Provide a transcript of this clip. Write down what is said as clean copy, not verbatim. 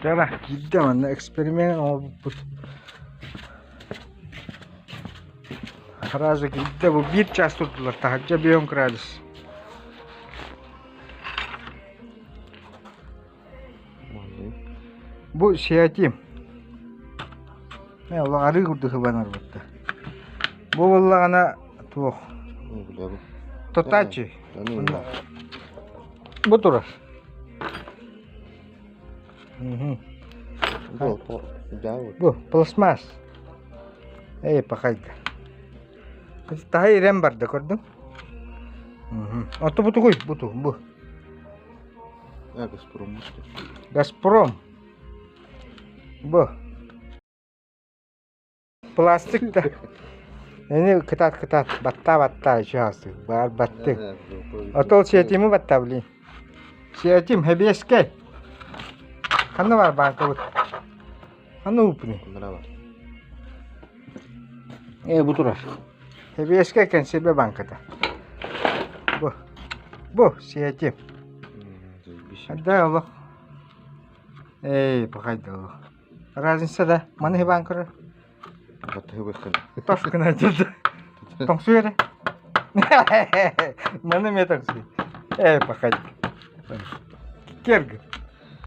Дьэ киирдэ манна эксперимент оҥорбуппут. Сразу киирдэ бу биир чаас турдулар таһырдьа бион градус. Бу сиэтим. Ээ олох арыы курдук ыбан ылбытта. Бу буоллаҕына туох тутааччы. Бу турар. Бу пластмасс. Эй, пахайда. Таһа ирэн барда көрдүҥ? Ото бу тугуй? Бу ту, бу. Газпром. Газпром. Бу. Пластик да. Эни кытаат кытаат баттаа баттаа чаасы баар баттык. Отол сиэтими баттаа блин. Сиэтим хэбиэскэй. Ханна бар баанкабыт? Ханна упни? Э бу турар. Хэбиэскэй кэнсиэрбэ бааҥката. Бу. Бу сиэтим. Да олох. Эй, пахайда олох. Разница да. Маны хибаан көрөр. Тос гына дьылды. Тоҥсуй эрэ. Маны эмиэ тоҥсуй. Эй, пахайда. Кергин.